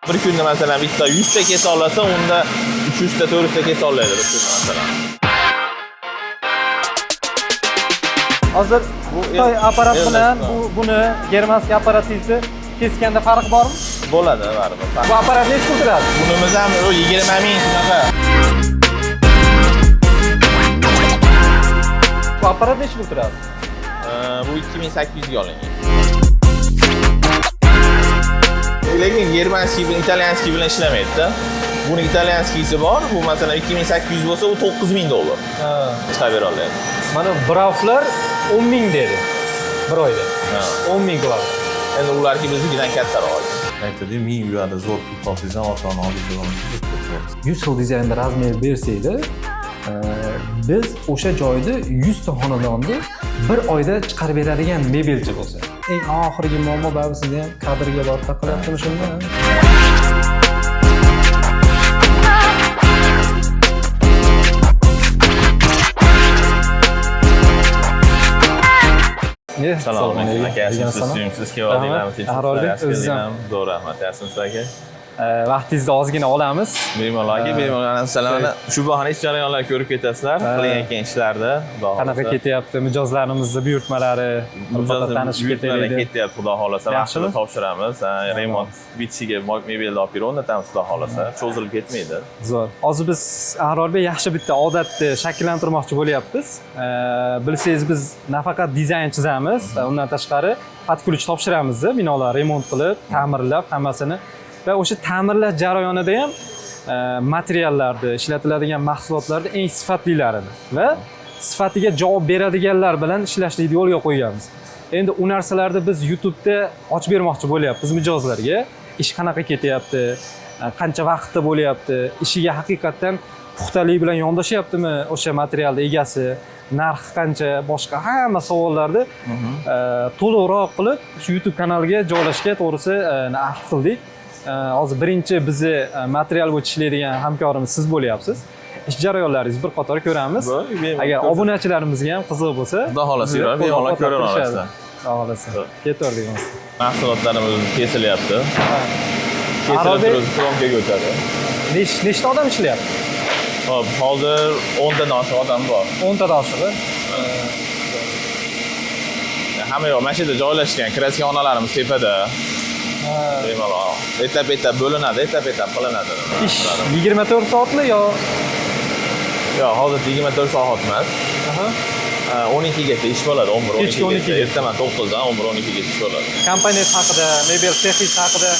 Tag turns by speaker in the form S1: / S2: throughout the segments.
S1: Bir kunda masalan bitta 100 ta kesa olsa, unda 300 ta 400 ta kesa oladi bir kunda masalan.
S2: Hozir
S1: Bu
S2: Xitoy apparat bilan
S1: bu
S2: buni germanskiy apparatingizni keskanda farq bormi?
S1: Bo'ladi baribir.
S2: Bu apparat nechi pul turadi?
S1: Bunimiz ham 20 ming shunaqa.
S2: Bu apparat nechi pul turadi?
S1: Bu 2800 ga olingan. Lekin germanskiy bilan italyanskiy bilan ishlamaydi-da. Buni italyanskiysi bor, bu masalan 2800 bo'lsa, u 9000 dollar. Chiqarib bera oladi.
S2: Mana Brauflar 10 ming dedi. Bir oyda.
S1: Ha.
S2: 10 ming qiladi.
S1: Endi ularki biznikidan kattaroq.
S3: Aytadi, 1000 yuanda zo'r pul topsangiz ham ota-ona oldingizda olmaysiz.
S4: 100 xil dizaynda razmer bersanglar, biz o'sha joyda 100 ta xonadonni bir oyda chiqarib beradigan mebelchi bo'lsa. Eng oxirgi muammo baribir sizda ham kadrga borib taqilyaptimi shunda?
S1: Assalomu alaykum aka, yaxshimisiz, suyumsiz kelib
S4: Ahrorbek, o'zingiz ham.
S1: Zo'r, rahmat, yaxshimisiz aka?
S4: Vaqtingizni ozgina olamiz.
S1: Bemalol aka, bemalol. Ana mana shu bahona ish jarayonlarini ko'rib ketasizlar, qilayotgan ishlarda. Xudo
S4: Qanaqa
S1: xohlasa.
S4: ketyapti mijozlarimizni buyurtmalari,
S1: Mijoz
S4: tanishib
S1: buyurtmalar
S4: ketaylik.
S1: ketyapti, xudo xohlasa,
S4: Yaxshimi?
S1: vaqtida topshiramiz. Ha, remont bitishiga mebelni olib kelib o'rnatamiz, xudo xohlasa. Cho'zilib ketmaydi.
S4: Zo'r. Hozir biz Ahrorbek yaxshi bitta odatni shakllantirmoqchi bo'lyapmiz. Bilsangiz biz nafaqat dizayn chizamiz, undan tashqari под ключ topshiramiz, binolar remont qilib, ta'mirlab hammasini va o'sha ta'mirlash jarayonida ham materiallarni, ishlatiladigan mahsulotlarni eng sifatlilarini va sifatiga javob beradiganlar bilan ishlashlikni yo'lga qo'yganmiz. Endi u narsalarni biz YouTube'da ochib bermoqchi bo'lyapmiz mijozlarga. Ish qanaqa ketyapti, qancha vaqtda bo'lyapti, ishiga haqiqatdan puxtalik bilan yondashyaptimi o'sha materialni egasi, narxi qancha, boshqa hamma savollarni to'liqroq qilib shu YouTube kanaliga joylashga to'g'risi ahd qildik. Hozir birinchi bizni material bo'yicha ishlaydigan hamkorimiz siz bo'lyapsiz. Ish jarayonlaringizni bir qator ko'ramiz.
S1: Bemalol
S4: Agar
S1: ko'rsa-
S4: obunachilarimizga ham qiziq bo'lsa,
S1: Xudo xohlasa
S4: bizni
S1: yuradi, bemalol
S4: qo'llab-quvvatlab
S1: ko'ra
S4: turishadi.
S1: olasizlar.
S4: Xudo xohlasa. Ketaverdik.
S1: Mahsulotlarimiz kesilyapti. Kesilib
S4: Arobi-
S1: turib kromkaga o'tadi.
S4: Nechta odam ishlayapti?
S1: Hop, hozir 10 tadan oshiq odam bor.
S4: 10 tadan oshig'i.
S1: Hamma yoq mana shu yerda joylashgan, kiradigan xonalarimiz tepada. Bemalol. Etap-etap bo'linadi, etap-etap qilinadi.
S4: Ish 24 soatmi yo?
S1: Yo'q, hozir 24 soat emas. 12 gacha ish bo'ladi, 11
S4: Kechki
S1: 12
S4: 12
S1: gacha.
S4: gacha.
S1: Ertaman 9 dan 11 12 gacha ish bo'ladi.
S4: Kompaniyasi haqida, mebel sexingiz haqida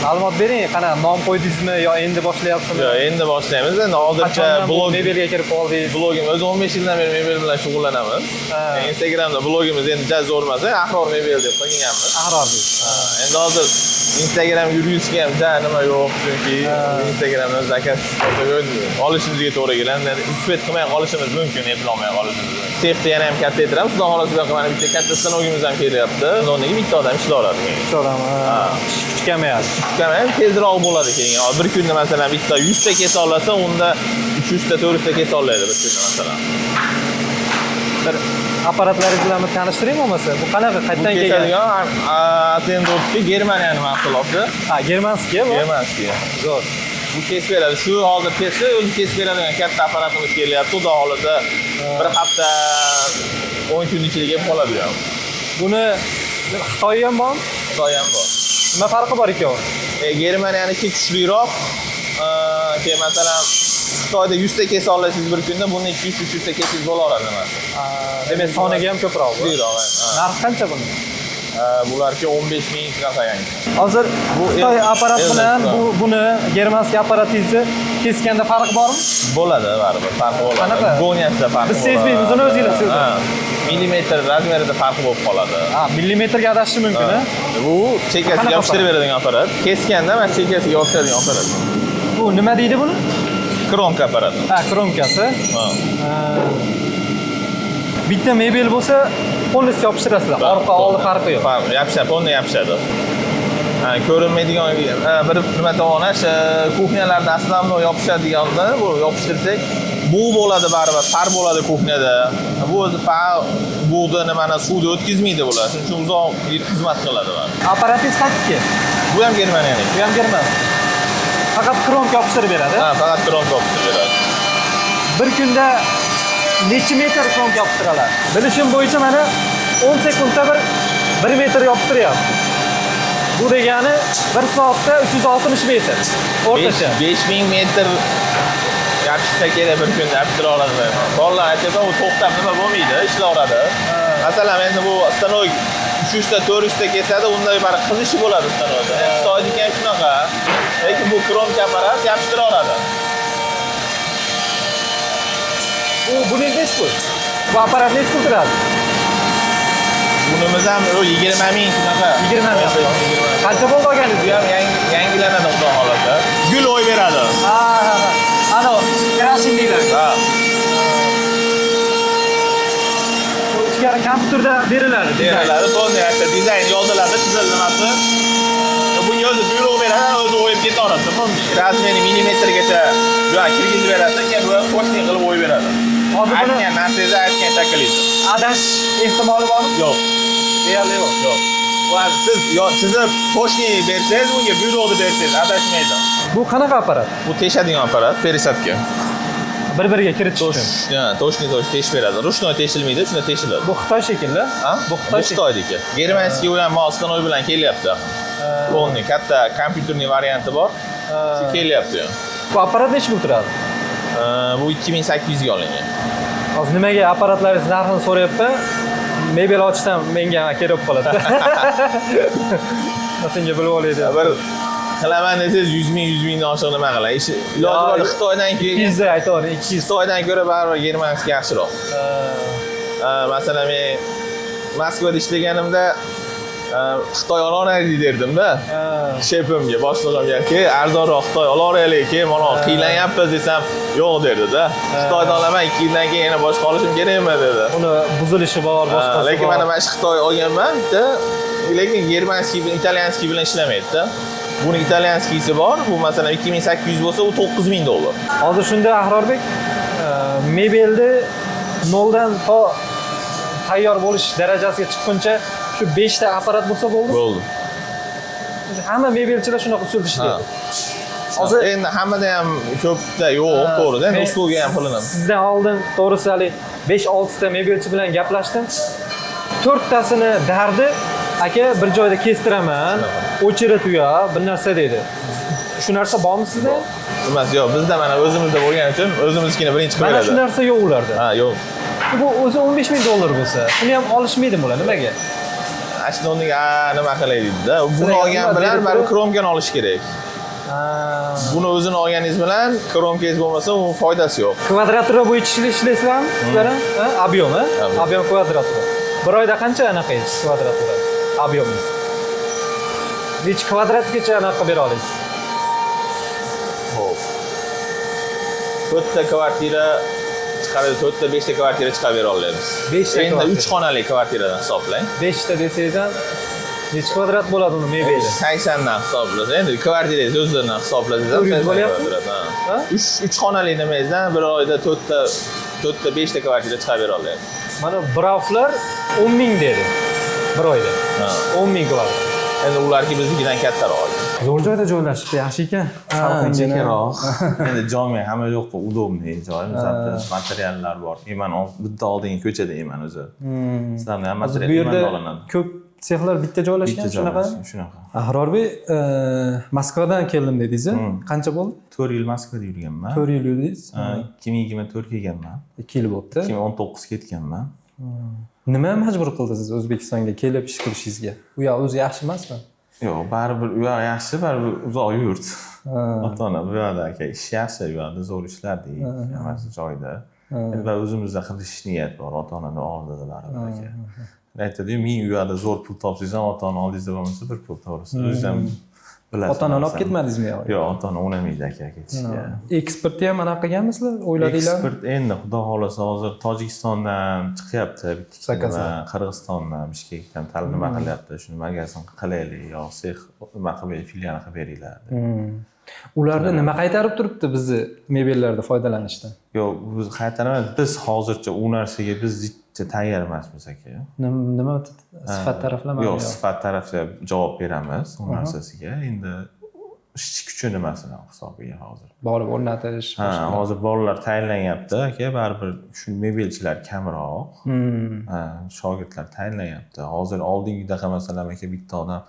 S4: ma'lumot bering. Qanaqa nom qo'ydingizmi yo endi boshlayapsizmi?
S1: Yo'q, endi boshlaymiz. Endi hozircha
S4: Qachondan bu
S1: blog
S4: mebelga kirib qoldingiz?
S1: blogim o'zi 15 yildan beri mebel bilan shug'ullanamiz. Instagramda blogimiz endi ja zo'r emas, Ahror mebel deb qo'yganmiz.
S4: Ahrorbek.
S1: Endi hozir Instagram yurgizishga ham ja nima yo'q, chunki Instagramdan zakaz olishimizga to'g'ri keladi. Uspet qilmay qolishimiz mumkin, eplolmay qolishimiz mumkin. Sexni yana ham katta ettiramiz. Xudo xohlasa buyoqqa mana bitta katta stanogimiz ham kelyapti. O'rniga bitta odam ishlayveradi.
S4: Bitta odam. Ish kuchi kamayadi.
S1: Kamayib tezroq bo'ladi keyin. Bir kunda masalan bitta 100 ta kesa olsa, unda 300 ta 400 ta kesa oladi bir kunda masalan.
S4: Bir apparatlaringiz bilan bir tanishtiring bo'lmasa. Bu qanaqa,
S1: Bu
S4: qayerdan kelgan?
S1: kesadigan Atendorfga Germaniyaning mahsuloti.
S4: Ha, germanskiy bu.
S1: Germanskiy.
S4: Zo'r.
S1: Bu kesib beradi. Shu hozir kessa, o'zi kesib beradigan katta apparatimiz kelyapti. Xudo xohlasa bir hafta 10 kun ichida kelib qoladi ham.
S4: Buni Xitoy ham bormi?
S1: Xitoy ham bor.
S4: Nima farqi bor ikkovi?
S1: Germaniyaniki kuchliroq. Keyin masalan Xitoyda 100 ta kesa olasiz bir kunda, buni 200-300 ta kesangiz bo'la oladi nimasi.
S4: Demak, soniga ham ko'proq bu.
S1: Kuchliroq.
S4: Narxi qancha buni?
S1: Bularki 15 ming shunaqa yangi.
S4: Hozir
S1: Bu
S4: Xitoy apparat bilan buni germanskiy apparatingizni keskanda farq bormi?
S1: Bo'ladi baribir, farqi bo'ladi.
S4: Qanaqa?
S1: Goniyasida farqi
S4: Biz sezmaymiz uni, o'zinglar sezadi.
S1: Ha. Millimetr razmerida farqi bo'lib qoladi.
S4: Ha, millimetrga adashishi mumkin, ha?
S1: Bu chekasiga
S4: Qanaqa
S1: yopishtirib beradigan apparat. Keskanda mana chekasiga yopishadigan apparat.
S4: Bu nima deydi buni?
S1: Kromka apparati.
S4: Ha, kromkasi.
S1: Ha.
S4: Bitta mebel bo'lsa, полностью yopishtirasizlar. Orqa, oldi farqi yo'q.
S1: Farq, yopishadi, polni yopishadi. Ha, ko'rinmaydigan bir nima tomoni o'sha kuxnyalarda основной yopishadiganni bu yopishtirsak Bug' bo'ladi baribir, par bo'ladi кухня da. Bu o'zi par bug'ni nimani suvda o'tkazmaydi bular. Shuning uchun uzoq yil xizmat qiladi baribir.
S4: Apparatingiz qayerniki?
S1: Bu ham Germaniyaniki.
S4: Bu ham German. Faqat кромка yopishtirib beradi.
S1: Ha, faqat кромка yopishtirib beradi.
S4: Bir kunda necha metr кромка yopishtiradi? Bilishim bo'yicha mana 10 sekundda bir 1 metr yopishtiryapti. Bu degani 1 soatda 360 metr. O'rtacha.
S1: 5000 metr yopishsa kerak bir kunda yopishtira oladi. Bolalar aytyapman, u to'xtab nima bo'lmaydi, ishlayveradi. Masalan, endi bu stanok 300 ta, 400 ta kesadi, unda baribir qizishi bo'ladi stanokda. Xitoyniki ham shunaqa. Lekin bu кромка apparat yopishtira oladi.
S4: Bu buning nechi pul? Bu apparat nechi pul turadi?
S1: Bunimiz ham u 20 ming shunaqa.
S4: 20 ming.
S1: 20.
S4: Qancha bo'ldi
S1: Bu
S4: olganingizga?
S1: ham yangilanadi xudo xohlasa. Gul o'y beradi.
S4: Ha, ha, ha. Ano, крашен deyiladi.
S1: Ha.
S4: Bu ichkari kompyuterda beriladi. Dizayn.
S1: Beriladi, полный aka dizayn yoziladi, chizilmasi. Bunga o'zi buyruq beradi, o'zi o'yib ketaveradi. Размер i millimetrgacha bu yoqqa kirgizib beradi, keyin bu точный qilib o'yib beradi.
S4: Hozir buni
S1: Aytgan narsangizni aytgan shaklingizni.
S4: adash ehtimoli bormi?
S1: Yo'q,
S4: Deyarli yo'q.
S1: yo'q. Bu siz yo chizib точный bersangiz, unga buyruqni bersangiz adashmaydi.
S4: Bu qanaqa apparat?
S1: Bu teshadigan apparat, пересадка.
S4: Bir-biriga kiritish uchun.
S1: Ha, точный tosh teshib beradi. Ручной teshilmaydi, shunda teshiladi.
S4: Bu Xitoy shekilli.
S1: Ha?
S4: Bu Xitoy
S1: Bu Xitoyniki. Германский u ham stanok bilan kelyapti. Полный katta kompyuterning varianti bor. Shu kelyapti.
S4: Bu apparat nechi pul turadi?
S1: Bu 2800 ga olingan.
S4: Hozir nimaga apparatlaringiz narxini so'rayapman? Mebel ochsam menga ham kerak bo'lib qoladi. Senga bilib olay deb.
S1: Bir qilaman desangiz 100 ming, 100 mingdan oshiq nima qilay? Ishi iloji bor Xitoydan kelgan.
S4: 200 da aytavering, 200.
S1: Xitoydan ko'ra baribir германский yaxshiroq. Masalan, men Moskvada ishlaganimda Xitoy olaveraylik derdimda. Shefimga, boshlig'imga, "Ke, arzonroq Xitoy olaveraylik, ke, mana qiynalanyapmiz" desam, yo'q derdi-da. Xitoydan olaman, 2 yildan keyin yana boshqa olishim kerakmi dedi.
S4: Uni buzilishi bor, boshqasi
S1: Lekin
S4: bor.
S1: mana shu Xitoy olganman bitta, lekin германский bilan, итальянский bilan ishlamaydi-da. Buni итальянский si bor, bu masalan 2800 bo'lsa, u 9000 dollar.
S4: Hozir shunda Ahrorbek mebelni noldan to tayyor bo'lish darajasiga chiqquncha shu 5 ta apparat bo'lsa bo'ldi.
S1: Bo'ldi.
S4: Hamma mebelchilar shunaqa usulda ishlaydi. Hozir
S1: Endi hammada ham ko'pda yo'q, to'g'rida, endi
S4: Men
S1: услуга ham qilinadi.
S4: Sizdan oldin to'g'risi hali 5-6 ta mebelchi bilan gaplashdim. 4 tasini dardi aka bir joyda kestiraman, очередь u yoq, bir narsa dedi. Shu narsa bormi sizda?
S1: Emas, yo'q, bizda mana o'zimizda bo'lgani uchun o'zimiznikini birinchi qilib
S4: Mana
S1: beradi.
S4: shu narsa yo'q ularda.
S1: Ha, yo'q.
S4: Bu o'zi 15 ming dollar bo'lsa, shuni ham olishmaydimi ular nimaga?
S1: Ana shuni o'rniga nima qilay deydi-da. Buni
S4: Sizlarga
S1: olgan
S4: nima
S1: bilan
S4: berib
S1: baribir
S4: turib-
S1: кромка ni olish kerak. Buni o'zini olganingiz bilan кромка ngiz bo'lmasa, u foydasi yo'q.
S4: Квадратура bo'yicha ishlaysizlarmi sizlar ham? Ha? Объем, ha?
S1: Объем.
S4: Объем квадратура. Bir oyda qancha anaqangiz квадратура? Объем ingiz. Necha kvadratgacha anaqa bera olasiz?
S1: Xo'p. To'rtta kvartira chiqaradi, to'rtta, beshta kvartira chiqarib bera olamiz.
S4: Beshta
S1: Endi
S4: kvartira.
S1: 3 xonali kvartiradan hisoblang.
S4: 5 ta desangiz ham necha kvadrat bo'ladi uni mebeli?
S1: 80 dan hisoblasa, endi kvartirangiz o'zidan hisoblasangiz ham
S4: 400
S1: 80
S4: bo'lyapti?
S1: kvadrat, ha.
S4: Ha?
S1: 3 xonali nimangizdan bir oyda to'rtta, beshta kvartira chiqarib bera olamiz.
S4: Mana Brauflar 10 ming dedi. Bir oyda.
S1: Ha.
S4: 10 ming kvadrat.
S1: Endi ularki biznikidan kattaroq.
S4: Zo'r joyda joylashibdi, yaxshi ekan.
S3: Chekkaroq. Endi jomi hamma yoqqa удобный joy. Masalan, materiallar bor. Iman bitta oldingi ko'chada Iman o'zi. Sizlarni ham
S4: Hozir
S3: material
S4: bu yerda
S3: Imanda olinadi.
S4: ko'p sexlar bitta joylashgan,
S3: Bitta
S4: shunaqa.
S3: joylashgan, shunaqa.
S4: Ahrorbek, Moskvadan keldim dedingiz, qancha bo'ldi?
S3: 4 yil Moskvada yurganman.
S4: 4 yil yurdingiz.
S3: 2024 kelganman.
S4: 2 yil bo'libdi.
S3: 2019 ketganman.
S4: Nima majbur qildi sizni O'zbekistonga kelib ish qilishingizga? U yoq o'zi yaxshi emasmi?
S3: Yo'q, baribir u yoq yaxshi, baribir uzoq yurt. Ota-ona bu yoqda aka ish yaxshi, u yoqda zo'r ishlardik, hammasi joyida. Endi va o'zimizda qilish niyat bor, ota-onani oldida baribir aka. Aytadi, ming u yoqda zo'r pul topsangiz ham ota-ona oldingizda bo'lmasa bir pul to'g'risi. O'zingiz ham Bilasiz.
S4: Ota-onani olib ketmadingizmi yo'q?
S3: Yo'q, ota-ona unamaydi aka ketishga.
S4: Eksportni ham anaqa qilganmisizlar, o'yladinglarmi?
S3: Eksport endi xudo xohlasa hozir Tojikistondan chiqyapti bitta ikkita
S4: Zakazlar.
S3: nima, Qirg'izistondan, Bishkekdan tal nima qilyapti, shuni magazin qilaylik yo sex nima qilib filial qilib beringlar deb.
S4: Ularni nima qaytarib turibdi bizni mebellarda foydalanishdan?
S3: Yo'q, biz qaytaraman, biz hozircha u narsaga biz jicha tayyor emasmiz aka.
S4: Nima sifat taraflama?
S3: Yo'q, sifat tarafga javob beramiz u narsasiga. Endi ishchi kuchi nimasini hisobiga hozir.
S4: Borib o'rnatish.
S3: Ha, hozir bolalar tayinlanyapti aka, baribir shu mebelchilar kamroq. Ha, shogirdlar tayinlanyapti. Hozir oldingidaqa masalan aka bitta odam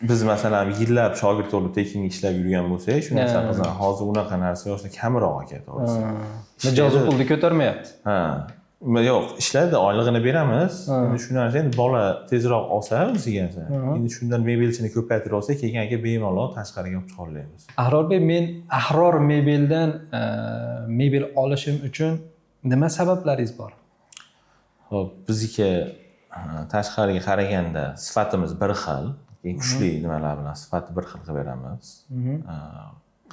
S3: biz masalan yillab shogird bo'lib tekinga ishlab yurgan bo'lsak, shu narsa qilsa, hozir unaqa narsa yoshda kamroq aka, to'g'risi.
S4: Mijoz pulni ko'tarmayapti.
S3: Ha. Yo'q, ishlaydi, oylig'ini beramiz. Endi shu narsa endi bola tezroq olsa o'ziga. Endi shundan mebelchini ko'paytirib olsa, keyin aka bemalol tashqariga olib chiqa olamiz.
S4: Ahrorbek, men Ahror mebeldan mebel olishim uchun nima sabablaringiz bor?
S3: Xo'p, bizniki tashqariga qaraganda sifatimiz bir xil, keyin kuchli nimalar bilan sifatni bir xil qilib beramiz.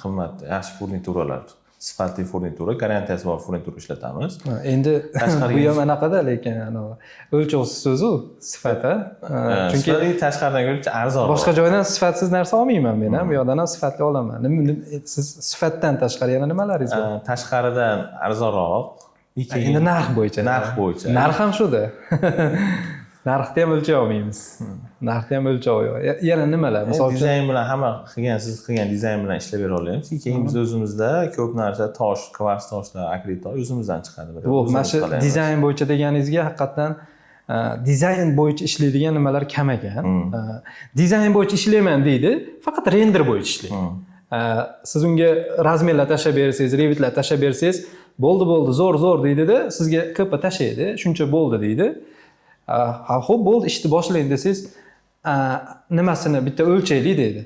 S3: Qimmat, yaxshi furnituralar, sifatli furnitura, garantiyasi bor furnitura ishlatamiz.
S4: Endi
S3: Tashqariga
S4: bu ham anaqada, lekin anavi o'lchovsiz so'z u sifat, a? Chunki
S3: Chunki tashqaridan ko'ra arzon.
S4: Boshqa joydan sifatsiz narsa olmayman men ham, bu yoqdan ham sifatli olaman. Siz sifatdan tashqari yana nimalaringiz bor?
S3: Tashqaridan arzonroq. Keyin
S4: Endi narx bo'yicha.
S3: Narx bo'yicha.
S4: Narx ham shuda. Narxni ham o'lchay olmaymiz. Narxni ham o'lchov yo'q. Yana nimalar? Misol uchun
S3: dizayn bilan hamma qilgan, siz qilgan dizayn bilan ishlab bera olamiz. Keyin biz o'zimizda ko'p narsa tosh, kvars toshlar, akrilit tosh o'zimizdan chiqadi.
S4: Bu mana shu dizayn bo'yicha deganingizga haqiqatdan dizayn bo'yicha ishlaydigan nimalar kam ekan. Dizayn bo'yicha ishlayman deydi, faqat render bo'yicha ishlaydi. Siz unga razmerlar tashlab bersangiz, revitlar tashlab bersangiz, bo'ldi bo'ldi, zo'r zo'r deydida, sizga KP tashlaydi, shuncha bo'ldi deydi. Ha, xo'p, bo'ldi, ishni boshlang desangiz, nimasini bitta o'lchaylik deydi.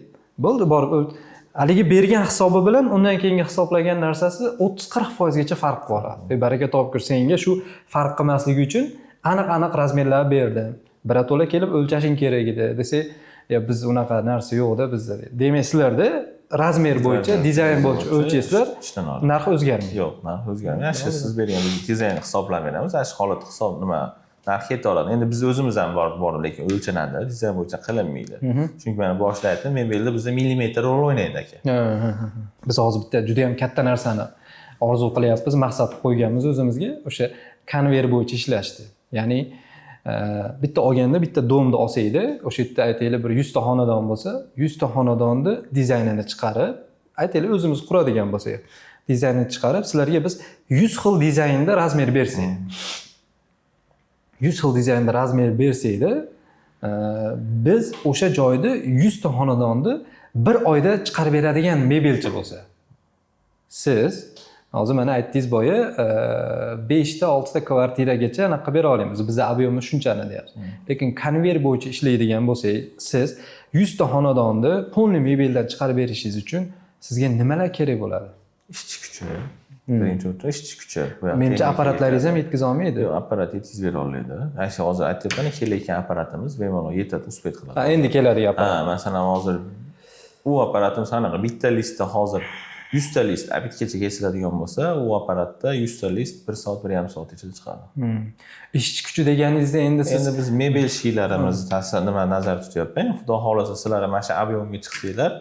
S4: Bo'ldi, borib haligi bergan hisobi bilan undan keyingi hisoblagan narsasi 30-40% gacha farq qiladi. Baraka topkur senga shu farq qilmasligi uchun aniq-aniq razmerlar berdi. Birato'la kelib o'lchashing kerak edi desak, ya biz unaqa narsa yo'q-da bizda deydi. Demak, sizlarda razmer bo'yicha, dizayn bo'yicha o'lchaysizlar, narx o'zgarmaydi.
S3: Yo'q, narx o'zgarmaydi. Shu siz bergan dizayn hisoblab beramiz. Shu holat hisob nima narx ketaveradi. Endi biz o'zimiz ham borib lekin o'lchanadi, dizayn bo'yicha qilinmaydi. Chunki mana boshida aytdim, mebelda bizda millimetr rol o'ynaydi aka.
S4: Biz hozir bitta juda ham katta narsani orzu qilyapmiz, maqsad qo'yganmiz o'zimizga, o'sha konveyer bo'yicha ishlashdi. Ya'ni bitta olganda bitta domni olsaydi, o'sha yerda aytaylik bir 100 ta xonadon bo'lsa, 100 ta xonadonni dizaynini chiqarib, aytaylik o'zimiz quradigan bo'lsak, dizaynini chiqarib, sizlarga biz 100 xil dizaynda razmer bersak. 100 xil dizaynda razmer bersakda, biz o'sha joyda 100 ta xonadonni bir oyda chiqarib beradigan mebelchi bo'lsa, siz hozir mana aytdingiz boya, 5 ta 6 ta kvartiragacha anaqa qilib bera olamiz. Bizda объем i shunchani deyapsiz. Lekin konveyer bo'yicha ishlaydigan bo'lsak, siz 100 ta xonadonni полный mebeldan chiqarib berishingiz uchun sizga nimalar kerak bo'ladi?
S3: Ishchi kuchi. Birinchi o'rinda ishchi kuchi.
S4: Menimcha apparatlaringiz ham yetkaza olmaydi.
S3: Yo'q, apparat yetkazib bera olmaydi. Ana shu hozir aytyapman, kelayotgan apparatimiz bemalol yetadi, успеть qiladi.
S4: Ha, endi keladigan apparat.
S3: Ha, masalan hozir u apparatimiz anaqa bitta listda hozir 100 ta list обед gacha kesiladigan bo'lsa, u apparatda 100 ta list 1 soat, 1,5 soat ichida chiqadi.
S4: Ishchi kuchi deganingizda endi siz
S3: Endi biz mebelchilarimiz ta'sir nima nazarda tutyapman. Xudo xohlasa sizlar mana shu объем ga chiqsanglar,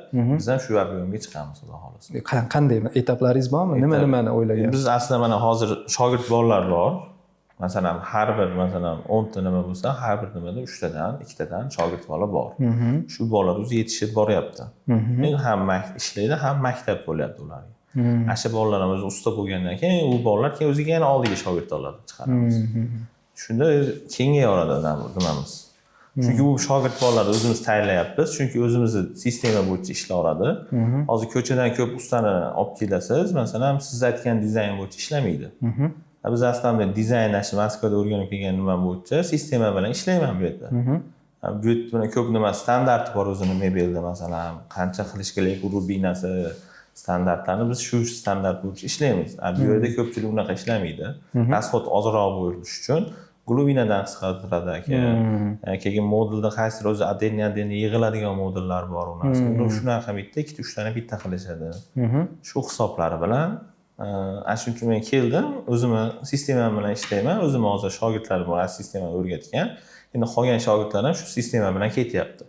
S3: biz ham shu объем ga chiqamiz, xudo xohlasa.
S4: Qanday etaplaringiz bormi? Nima nimani o'ylagansiz?
S3: Biz aslida mana hozir shogird bolalar bor. Masalan, har bir masalan 10 ta nima bo'lsa, har bir nimada 3 tadan, 2 tadan shogird bola bor. Shu bolalar o'zi yetishib boryapti. Endi ham ishlaydi, ham maktab bo'lyapti ularga. Ana shu bolalarimiz usta bo'lgandan keyin u bolalar keyin o'ziga yana oldiga shogird oladi, chiqaramiz. Shunda kengayaveradi nimamiz. Chunki u shogird bolalarni o'zimiz tayinlayapmiz, chunki o'zimizni sistema bo'yicha ishlayveradi. Hozir ko'chadan ko'p ustani olib kelasiz, masalan, siz aytgan dizayn bo'yicha ishlamaydi. Biz aslida dizayn shu Moskvada o'rganib kelgan nima bo'yicha sistema bilan ishlayman bu yerda. Bu yerda bilan ko'p nima standarti bor o'zini mebelda, masalan, qancha qilish kerak, rubinasi standartlarni biz shu standart bo'yicha ishlaymiz. Bu yerda ko'pchilik unaqa ishlamaydi. Расход ozroq bo'lishi uchun Глубина dan qisqartiradi, aka. Keyin modulda qaysidir o'zi отдельно отдельно yig'iladigan modullar bor u narsa. Uni shunaqa bitta, ikkita, uchtani bitta qilishadi. Shu hisoblari bilan ana shuning uchun men keldim, o'zimni sistemam bilan ishlayman. O'zim hozir shogirdlarim bor, sistemani o'rgatgan. Endi qolgan shogirdlar ham shu sistema bilan ketyapti.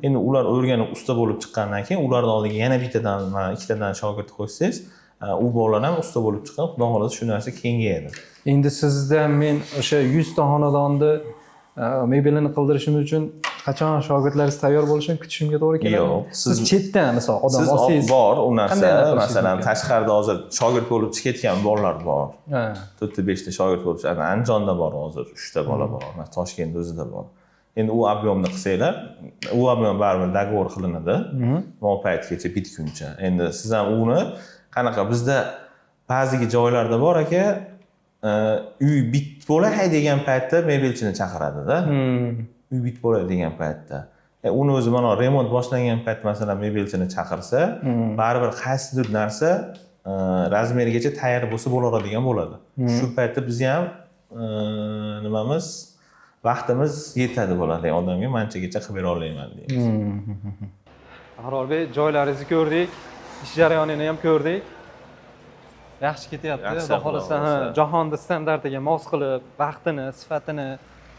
S3: Endi ular o'rganib, usta bo'lib chiqqandan keyin ularni oldiga yana bittadan, mana ikkitadan shogird qo'ysangiz, u bolalar ham usta bo'lib chiqqan, xudo xohlasa, shu narsa kengayadi.
S4: Endi sizdan men o'sha 100 ta xonadonni mebelini qildirishim uchun qachon shogirdlaringiz tayyor bo'lishini kutishimga to'g'ri keladi?
S3: Yo'q,
S4: Siz chetdan, misol, odam
S3: siz
S4: olsangiz
S3: bor u narsa,
S4: qanday anaqa qilishingiz
S3: masalan,
S4: mumkin?
S3: Tashqarida hozir shogird bo'lib chiqayotgan bolalar bor. To'rtta, beshta shogird bo'lib chiqadi. Andijonda bor hozir, uchta bola bor. Mana Toshkentda o'zida bor. Endi u объем ni qilsanglar, u объем baribir договор qilinadi. Bu paytgacha bitguncha. Endi siz ham uni qanaqa, bizda ba'zigi joylarda bor, aka, uy bit bo'lay degan paytda mebelchini chaqiradida. Uy bit bo'lay degan paytda. Uni o'zi mana remont boshlangan payt, masalan, mebelchini chaqirsa, baribir qaysidir narsa размер gacha tayyor bo'lsa bo'laveradigan bo'ladi. Shu paytda bizni ham nimamiz, vaqtimiz yetadi bo'ladi odamga, manchagacha qilib bera olaman deymiz.
S4: Ahrorbek, joylaringizni ko'rdik, ish jarayonini ham ko'rdik. Yaxshi ketyapti.
S1: Yaxshi,
S4: Xudo xohlasa,
S1: Xudo xohlasa.
S4: Jahonni standartiga mos qilib, vaqtini, sifatini,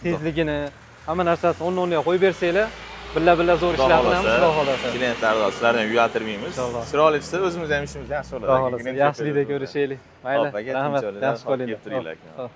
S4: tezligini, hamma narsasini o'rni o'rniga qo'yib bersanglar, billa billa zo'r ishlar qilamiz, xudo xohlasa.
S1: Klientlarni, sizlarni ham uyaltirmaymiz.
S4: Inshaalloh.
S1: Chiroyli chiqsa, o'zimiz ham ishimiz yaxshi bo'ladi.
S4: Xudo xohlasa.
S1: Klient
S4: Yaxshilikda
S1: ko'payadi.
S4: ko'rishaylik. Mayli,
S1: Hop, aka,
S4: rahmat.
S1: tinch
S4: Yaxshi
S1: Hop,
S4: qolinglar.
S1: kelib turinglar.
S4: Hop, hop.